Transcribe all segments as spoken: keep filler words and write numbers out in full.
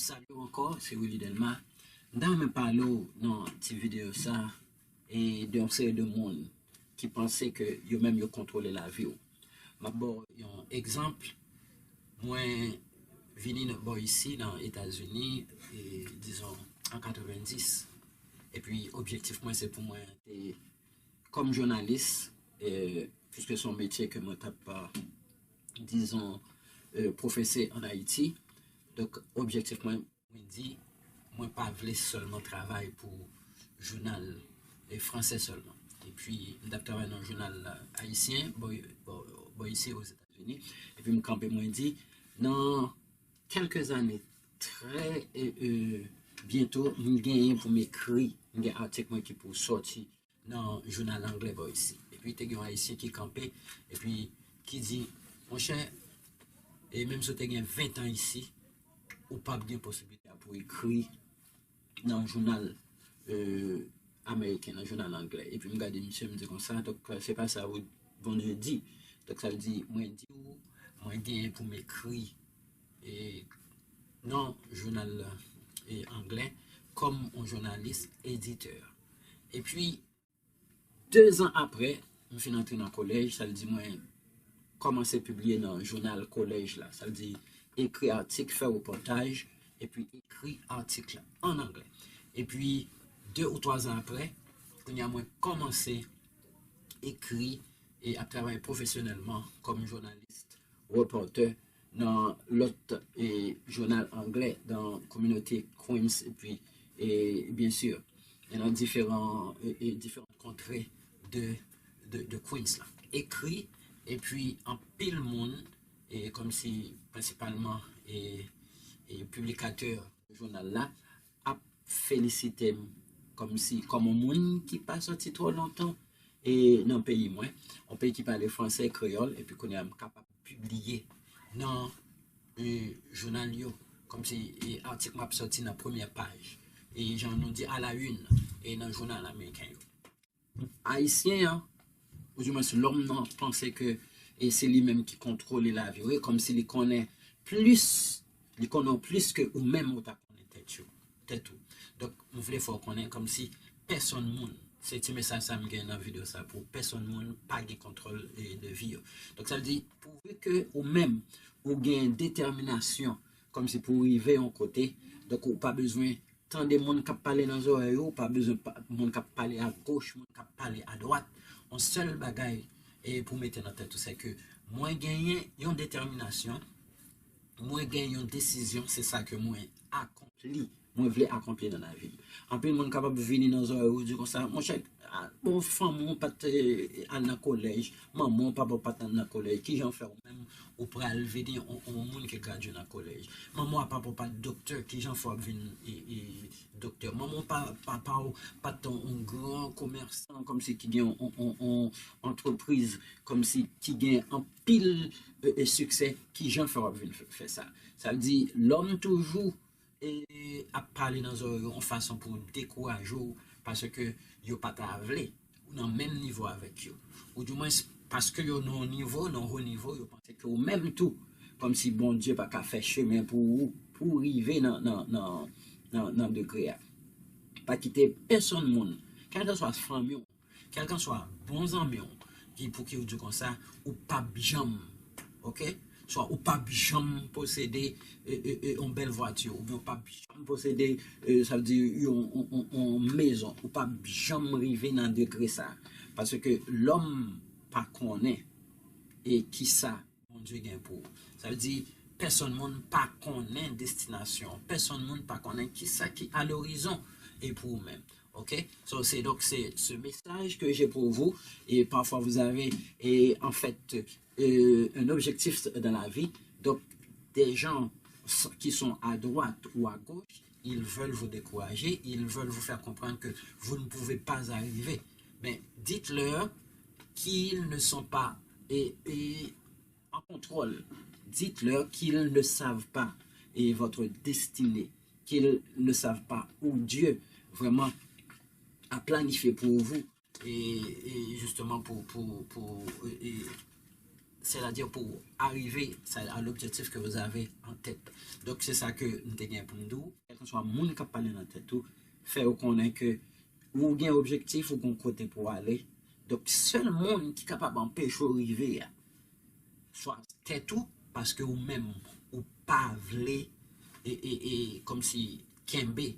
Salut encore, c'est Willy Delma. M ta renmen pale w nan ti videyo sa e de yon seri de moun ki panse ke yo menm yo kontwole lavi w. M ap ba w yon egzanp. Mwen vini nan bò isi nan Etazini, e, dizon, an katrevenndis. Epi objektif mwen se pou mwen te kòm jounalis, e, piske se yon metye ke mwen t ap, dizon, e, pwofese an Ayiti. Donk, objektif mwen, mwen di, mwen pa vle sèlman travay pou jounal, e, fransè sèlman. Epi, m t ap travay nan jounal, e, ayisyen, bò, bò, bò isi Ozetazini. Epi, m kanpe, mwen di, nan kèlke zane, trè, e, e, byento, m genyen pou m ekri, m gen atik mwen ki pou sòti nan jounal anglè bò isi. Epi te gen yon ayisyen ki kanpe, epi ki di, monchè, e menm si w te gen ven tan isi, ou p ap gen posiblite a pou ekri nan jounal, e, ameriken, nan jounal anglè. Epi m gade misye, m di konsa, donk, se pa sa Bondye di. Donk, sa vle di, mwen di w, mwen genyen pou m ekri, e, nan jounal, e, anglè, kòm yon jounalis editè. Epi, de zan apre, m fin antre nan kolèj, sa vle di mwen kòmanse pibliye nan jounal kolèj la. Sa vle di ekri atik, fè repòtaj, epi ekri atik la an anglè. Epi, de ou twa zan apre, kounye a mwen kòmanse ekri e ap travay pwofesyonèlman kòm jounalis, repòtè nan lòt, e, jounal anglè, nan kominote Queens, epi, e, byen si, e nan diferan, e, e diferan kontre de, de, de Queens la. Ekri, epi anpil moun, e, kòmsi prensipalman, e, e piblikatè jounal la, ap felisite m kòmsi, kòm yon moun ki pa sòti twò lontan, e, nan peyi mwen, yon peyi ki pale fransè, kreyòl, epi kounye a m kapab pibliye nan, e, jounal yo, kòmsi, e, atik mwen ap sòti nan premyè paj, e, jan nou di, a la une, e, nan jounal ameriken yo. Ayisyen an, oudimwens lòm nan, panse ke, e, se li menm ki kontwole lavi w, e kòmsi li konnen plis, li konnen w plis ke ou menm ou ta konnen tèt yo, tèt ou. Donk, m vle fè w konnen kòmsi pèsonn moun, se ti mesaj sa m gen nan videyo sa pou pèsonn moun pa gen kontwòl, e, de vi yo. Donk, sa vle di, pwouve ke ou menm, ou gen detèminasyon, kòmsi pou w rive yon kote, donk ou pa bezwen tande moun k ap pale nan zòrèy ou, ou pa bezwen pa, moun k ap pale agoch, moun k ap pale adwat. Yon sèl bagay, e, pou mete nan tèt ou, se ke mwen genyen yon detèminasyon, mwen gen yon desizyon, se sa ke mwen akonpli, mwen vle akonpli nan lavi m. Anpil moun kapab vini nan zòrèy ou, di konsa, monchè, a, bon, fanmi w pa t, e, al nan kolèj, manman w, papa w pa t al nan kolèj, kijan fè ou menm ou pral vini yon, yon moun ki gradye nan kolèj? Manman w a papa w pa t doktè, kijan fè w ap vin, e, e, doktè? Manman w pa, papa w pa t yon gran komèsan, kòmsi ki gen yon, yon, yon, yon antrepriz, kòmsi ki gen anpil, e, e, siksè, kijan fè w ap vin fè, fè sa? Sa vle di, lòm toujou e, ap pale nan zòrèy yo yon fason pou dekouraje w, paske yo pa ta vle ou nan menm nivo avèk yo. Oudimwens, paske yo nan yon nivo, nan wo nivo, yo panse ke ou menm tou, kòmsi Bondye pa ka fè chemen pou ou, pou w rive nan, nan, nan, nan, nan degre a. Pa kite pèsonn moun, kèlkanswa fanmi w, kèlkanswa bon zanmi w, ki pou ki w di konsa, ou p ap janm, oke? Swa ou p ap janm posede, e, e, e, yon bèl vwati, oubyen ou p ap janm posede, e, sa vle di yon, yon, yon, yon mezon, ou p ap janm rive nan degre sa. Paske lòm pa konnen, e, kisa Bondye gen pou ou. Sa vle di, pèsonn moun pa konnen destinasyon, pèsonn moun pa konnen kisa ki a lorizon e pou ou menm. Ok? So, se donk se ce message que j'ai pour vous. Et parfois, vous avez, et en fait, euh, un objectif dans la vie. Donc, des gens s- qui sont à droite ou à gauche, ils veulent vous décourager, ils veulent vous faire comprendre que vous ne pouvez pas arriver. Mais dites-leur qu'ils ne sont pas et, et en contrôle. Dites-leur qu'ils ne savent pas et votre destinée, qu'ils ne savent pas où Dieu vraiment a planifié pour vous. Et, et justement pour, pour, pour et, et c'est-à-dire pour arriver à l'objectif que vous avez en tête. Donk, se sa ke m te gen pou m di w. Kèlkanswa moun k ap pale nan tèt ou, fè yo konnen ke ou gen objektif, ou gen kote pou w ale. Donk, sèl moun ki kapab anpeche w rive a, swa tèt ou, paske ou menm, ou pa vle, e, e, e, kòmsi kenbe,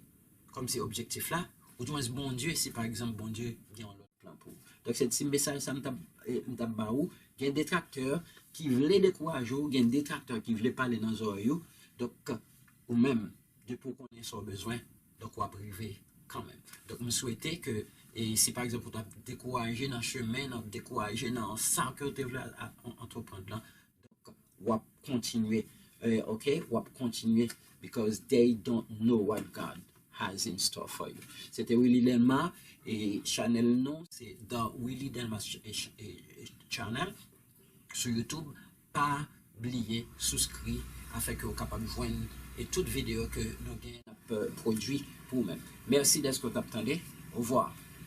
kòmsi objektif la, ou dimwens Bondye, si pa egzanp Bondye gen yon lòt plan pou ou. Donk, se ti mesaj sa m t ap, e, m t ap ba ou. Gen detraktè ki vle dekouraje w, gen detraktè ki vle pale nan zòrèy ou. Donk, ou menm, depi w konnen sa w bezwen, donk w ap rive kanmenm. Donk, m swete ke, e, si pa egzanp, ou t ap dekouraje nan chemen, w ap dekouraje nan sa ke w te vle a, a, antreprann lan, donk, w ap kontinye, e, ok, w ap kontinye, because they don't know what God has in store for you. Se te Willy Delma, e chanèl nou, se The Willy Delma ch-, e ch-, e, e Channel sou YouTube. Pa bliye souskri afin ke w kapab jwenn e tout videyo ke nou gen ap, e, pwodui pou ou menm. Mèsi dèske w t ap tande. Au revoir.